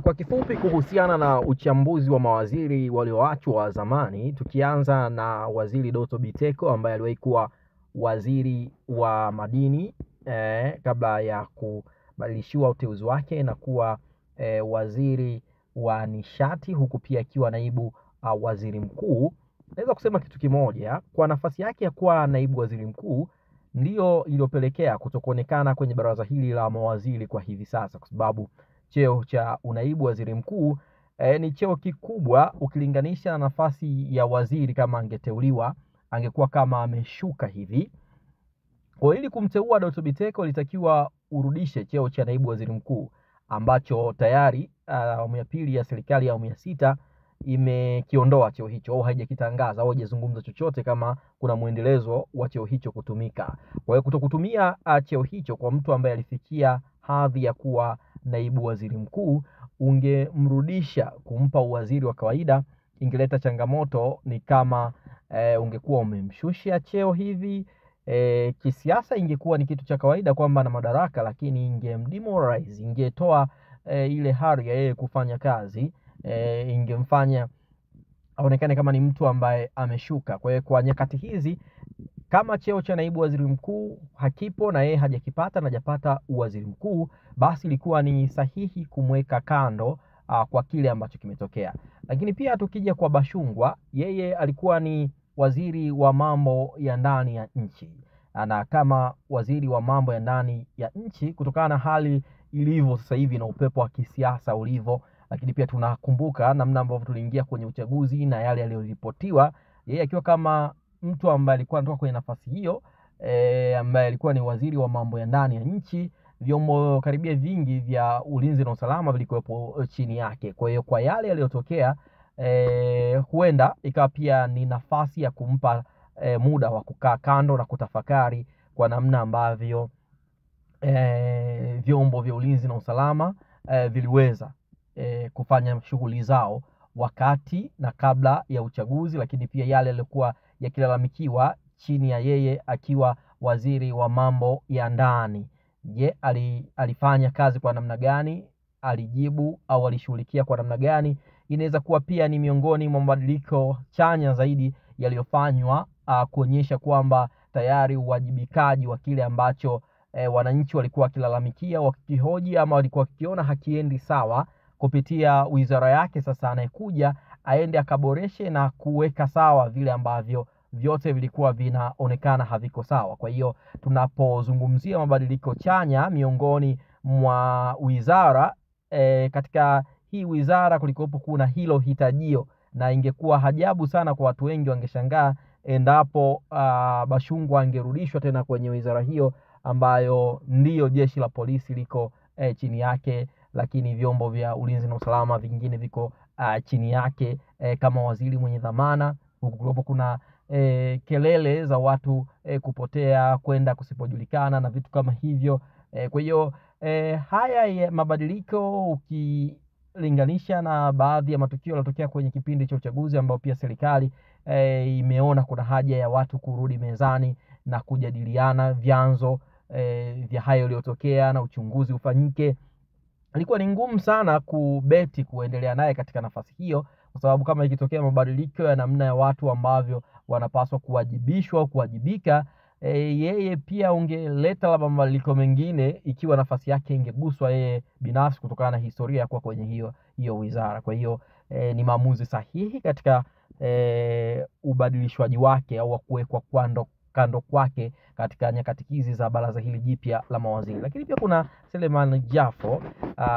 Kwa kifupi kuhusiana na uchambuzi wa mawaziri walioachwa wa zamani, tukianza na Waziri Doto Biteko ambaye aliwahi kuwa waziri wa madini kabla ya kubadilishiwa uteuzi wake na kuwa waziri wa nishati, huku pia akiwa naibu waziri mkuu. Naweza kusema kitu kimoja, kwa nafasi yake ya kuwa naibu waziri mkuu ndiyo iliyopelekea kutokuonekana kwenye baraza hili la mawaziri kwa hivi sasa, kwa sababu cheo cha unaibu waziri mkuu ni cheo kikubwa ukilinganisha na nafasi ya waziri. Kama angeteuliwa angekuwa kama ameshuka hivi. Kwa ili kumteua Doto Biteko ilitakiwa urudishe cheo cha naibu waziri mkuu ambacho tayari awamu ya pili ya serikali ya awamu ya sita imekiondoa cheo hicho au haijakitangaza au haijazungumza chochote kama kuna mwendelezo wa cheo hicho kutumika. Kwa hiyo kutokutumia cheo hicho kwa mtu ambaye alifikia hadhi ya kuwa naibu waziri mkuu, ungemrudisha kumpa uwaziri wa kawaida, ingeleta changamoto. Ni kama ungekuwa umemshusha cheo hivi. Kisiasa ingekuwa ni kitu cha kawaida kwamba na madaraka, lakini ingemdemoralize, ingetoa ile hari ya yeye kufanya kazi, ingemfanya aonekane kama ni mtu ambaye ameshuka. Kwa hiyo kwa nyakati hizi kama cheo cha naibu waziri mkuu hakipo na yeye hajakipata na hajapata uwaziri mkuu, basi ilikuwa ni sahihi kumweka kando kwa kile ambacho kimetokea. Lakini pia tukija kwa Bashungwa, yeye alikuwa ni waziri wa mambo ya ndani ya nchi, na kama waziri wa mambo ya ndani ya nchi, kutokana na hali ilivyo sasa hivi na upepo wa kisiasa ulivyo, lakini pia tunakumbuka namna ambavyo tuliingia kwenye uchaguzi na yale yaliyoripotiwa, yeye akiwa kama mtu ambaye alikuwa anatoka kwenye nafasi hiyo ambaye alikuwa ni waziri wa mambo ya ndani ya nchi, vyombo karibia vingi vya ulinzi na usalama vilikuwepo chini yake. Kwa hiyo kwa yale yaliyotokea, huenda ikawa pia ni nafasi ya kumpa muda wa kukaa kando na kutafakari kwa namna ambavyo vyombo vya ulinzi na usalama viliweza kufanya shughuli zao wakati na kabla ya uchaguzi, lakini pia yale yaliyokuwa yakilalamikiwa chini ya yeye akiwa waziri wa mambo ya ndani. Je, alifanya kazi kwa namna gani? Alijibu au alishughulikia kwa namna gani? Inaweza kuwa pia ni miongoni mwa mabadiliko chanya zaidi yaliyofanywa kuonyesha kwamba tayari uwajibikaji wa kile ambacho wananchi walikuwa wakilalamikia, wakihoji ama walikuwa wakikiona hakiendi sawa kupitia wizara yake. Sasa anayekuja aende akaboreshe na kuweka sawa vile ambavyo vyote vilikuwa vinaonekana haviko sawa. Kwa hiyo tunapozungumzia mabadiliko chanya miongoni mwa wizara katika hii wizara kulikuwepo kuna hilo hitajio, na ingekuwa hajabu sana kwa watu wengi wangeshangaa endapo Bashungwa angerudishwa tena kwenye wizara hiyo ambayo ndiyo jeshi la polisi liko chini yake, lakini vyombo vya ulinzi na usalama vingine viko chini yake kama waziri mwenye dhamana, huku kulipo kuna kelele za watu kupotea kwenda kusipojulikana na vitu kama hivyo. Kwa hiyo haya ya mabadiliko ukilinganisha na baadhi ya matukio yaliyotokea kwenye kipindi cha uchaguzi, ambao pia serikali imeona kuna haja ya watu kurudi mezani na kujadiliana vyanzo vya hayo yaliyotokea na uchunguzi ufanyike. Ilikuwa ni ngumu sana kubeti kuendelea naye katika nafasi hiyo, kwa sababu kama ikitokea mabadiliko ya namna ya watu ambavyo wanapaswa kuwajibishwa au kuwajibika, yeye pia ungeleta labda mabadiliko mengine ikiwa nafasi yake ingeguswa yeye binafsi kutokana na historia ya kuwa kwenye hiyo wizara. Kwa hiyo ni maamuzi sahihi katika ubadilishwaji wake au kuwekwa kando kwake katika nyakati hizi za baraza hili jipya la mawaziri. Lakini pia kuna Selemani Jafo,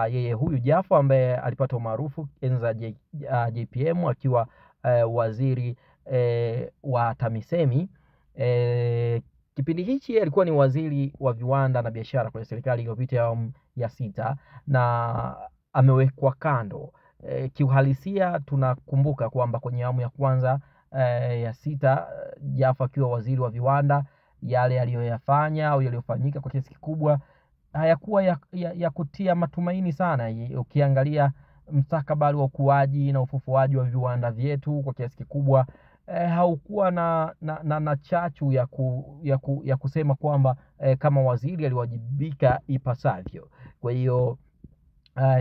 yeye huyu Jafo ambaye alipata umaarufu enzi za JPM akiwa waziri wa TAMISEMI. Kipindi hichi alikuwa ni waziri wa viwanda na biashara kwenye serikali iliyopita ya awamu ya sita na amewekwa kando. Kiuhalisia tunakumbuka kwamba kwenye awamu ya kwanza ya sita, Jafo akiwa waziri wa viwanda, yale aliyoyafanya au yaliyofanyika kwa kiasi kikubwa hayakuwa ya kutia matumaini sana. Ukiangalia mstakabali wa ukuaji na ufufuaji wa viwanda vyetu kwa kiasi kikubwa haukuwa na chachu ya kusema kwamba kama waziri aliwajibika ipasavyo. Kwa hiyo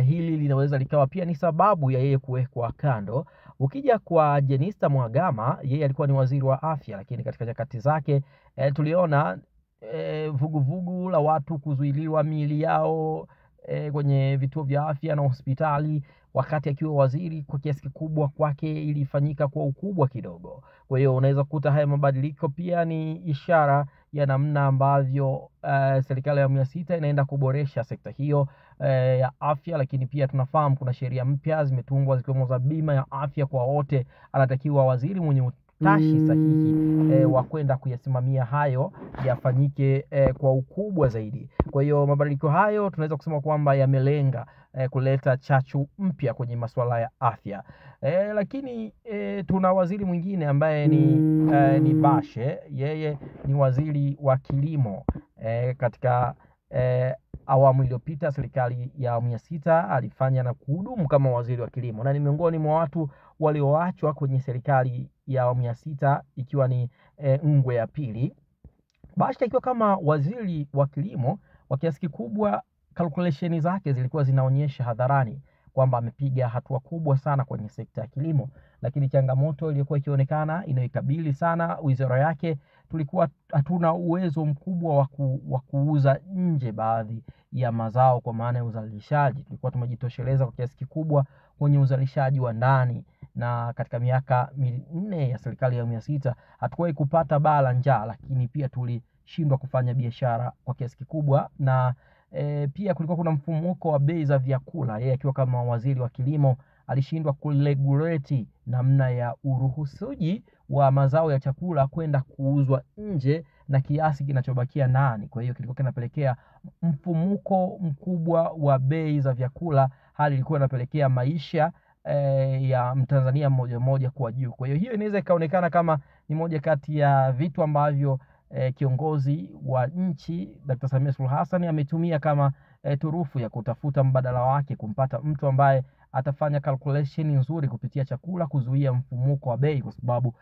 Hili linaweza likawa pia ni sababu ya yeye kuwekwa kando. Ukija kwa Jenista Mhagama, yeye alikuwa ni waziri wa afya, lakini katika nyakati zake tuliona vuguvugu la watu kuzuiliwa miili yao kwenye vituo vya afya na hospitali. Wakati akiwa waziri, kwa kiasi kikubwa kwake ilifanyika kwa ukubwa kidogo. Kwa hiyo unaweza kukuta haya mabadiliko pia ni ishara ya namna ambavyo serikali ya awamu ya sita inaenda kuboresha sekta hiyo ya afya. Lakini pia tunafahamu kuna sheria mpya zimetungwa zikiwemo za bima ya afya kwa wote. Anatakiwa waziri mwenye utashi sahihi wa kwenda kuyasimamia hayo yafanyike kwa ukubwa zaidi. Kwa hiyo mabadiliko hayo tunaweza kusema kwamba yamelenga kuleta chachu mpya kwenye masuala ya afya. Lakini tuna waziri mwingine ambaye ni Bashe. Yeye ni waziri wa kilimo. Katika awamu iliyopita serikali ya awamu ya sita alifanya na kuhudumu kama waziri wa kilimo, na ni miongoni mwa watu walioachwa kwenye serikali ya awamu ya sita ikiwa ni ngwe ya pili. Bashe akiwa kama waziri wa kilimo, kwa kiasi kikubwa calculation zake zilikuwa zinaonyesha hadharani kwamba amepiga hatua kubwa sana kwenye sekta ya kilimo, lakini changamoto iliyokuwa ikionekana inayoikabili sana wizara yake, tulikuwa hatuna uwezo mkubwa wa kuuza nje baadhi ya mazao kwa maana ya uzalishaji. Tulikuwa tumejitosheleza kwa kiasi kikubwa kwenye uzalishaji wa ndani, na katika miaka 4 ya serikali ya awamu ya sita hatukuwahi kupata baa la njaa, lakini pia tulishindwa kufanya biashara kwa kiasi kikubwa. Na pia kulikuwa kuna mfumuko wa bei za vyakula. Yeye akiwa kama waziri wa kilimo alishindwa kuregulate namna ya uruhusuji wa mazao ya chakula kwenda kuuzwa nje na kiasi kinachobakia ndani. Kwa hiyo kilikuwa kinapelekea mfumuko mkubwa wa bei za vyakula, hali ilikuwa inapelekea maisha ya Mtanzania mmoja mmoja kuwa juu. Kwa hiyo hiyo inaweza ikaonekana kama ni moja kati ya vitu ambavyo kiongozi wa nchi Dr. Samia Suluhu Hassan ametumia kama turufu ya kutafuta mbadala wake, kumpata mtu ambaye atafanya calculation nzuri kupitia chakula, kuzuia mfumuko wa bei, kwa sababu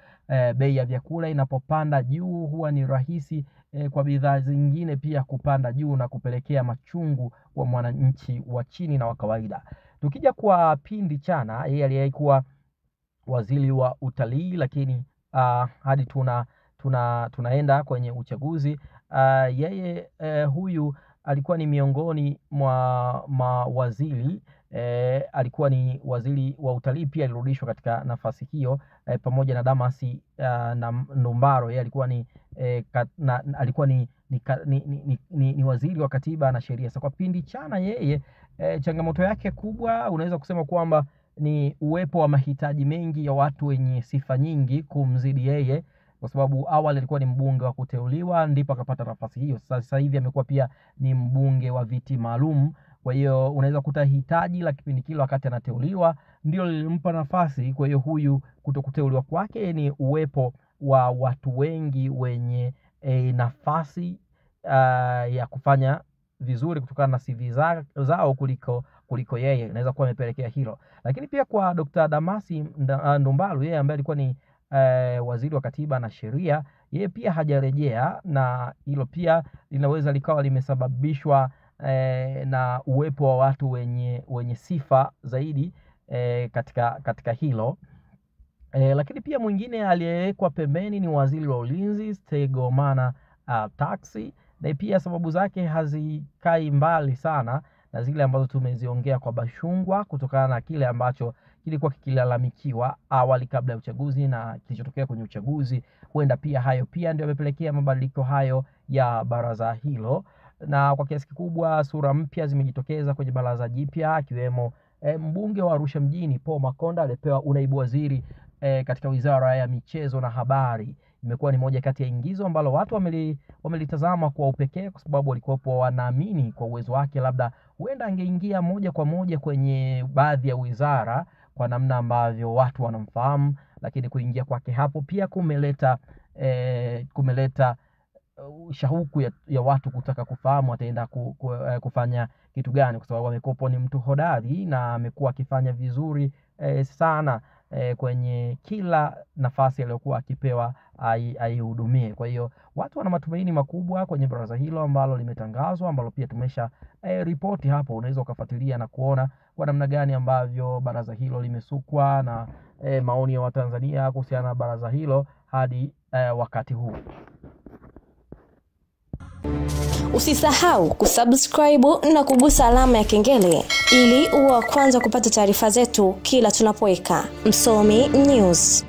bei ya vyakula inapopanda juu huwa ni rahisi kwa bidhaa zingine pia kupanda juu na kupelekea machungu kwa mwananchi wa chini na wa kawaida. Tukija kwa Pindi Chana, yeye aliyekuwa waziri wa utalii, lakini hadi tunaenda kwenye uchaguzi, yeye huyu alikuwa ni miongoni mwa mawaziri. Alikuwa ni waziri wa utalii pia, alirudishwa katika nafasi hiyo pamoja na Damasi na Ndumbaro. Yeye alikuwa ni alikuwa ni waziri wa katiba na sheria. Sasa kwa Pindi Chana yeye changamoto yake kubwa unaweza kusema kwamba ni uwepo wa mahitaji mengi ya watu wenye sifa nyingi kumzidi yeye, kwa sababu awali alikuwa ni mbunge wa kuteuliwa ndipo akapata nafasi hiyo. Sasa hivi amekuwa pia ni mbunge wa viti maalum. Kwa hiyo unaweza kuta hitaji la kipindi kile wakati anateuliwa ndio lilimpa nafasi. Kwa hiyo huyu kutokuteuliwa kwake ni uwepo wa watu wengi wenye nafasi ya kufanya vizuri kutokana na CV zao kuliko yeye, inaweza kuwa amepelekea hilo. Lakini pia kwa Dr. Damasi Ndumbaro, yeye ambaye alikuwa ni waziri wa katiba na sheria, yeye pia hajarejea, na hilo pia linaweza likawa limesababishwa na uwepo wa watu wenye sifa zaidi katika hilo. Lakini pia mwingine aliyewekwa pembeni ni waziri wa ulinzi Stegomana Taxi, na pia sababu zake hazikai mbali sana na zile ambazo tumeziongea kwa Bashungwa, kutokana na kile ambacho kilikuwa kikilalamikiwa awali kabla ya uchaguzi na kilichotokea kwenye uchaguzi. Huenda pia hayo pia ndio yamepelekea mabadiliko hayo ya baraza hilo, na kwa kiasi kikubwa sura mpya zimejitokeza kwenye baraza jipya, akiwemo mbunge wa Arusha mjini Paul Makonda alipewa unaibu waziri katika wizara ya michezo na habari. Imekuwa ni moja kati ya ingizo ambalo watu wamelitazama kwa upekee, kwa sababu walikuwepo wanaamini kwa uwezo wake labda huenda angeingia moja kwa moja kwenye baadhi ya wizara kwa namna ambavyo watu wanamfahamu, lakini kuingia kwake hapo pia kumeleta shauku ya watu kutaka kufahamu ataenda kufanya kitu gani, kwa sababu amekuwa ni mtu hodari na amekuwa akifanya vizuri sana kwenye kila nafasi aliyokuwa akipewa aihudumie. Kwa hiyo watu wana matumaini makubwa kwenye baraza hilo ambalo limetangazwa, ambalo pia tumesha ripoti hapo. Unaweza ukafuatilia na kuona kwa namna gani ambavyo baraza hilo limesukwa na maoni ya Watanzania kuhusiana na baraza hilo hadi wakati huu. Usisahau kusubscribe na kugusa alama ya kengele ili uwe wa kwanza kupata taarifa zetu kila tunapoweka. Msomi News.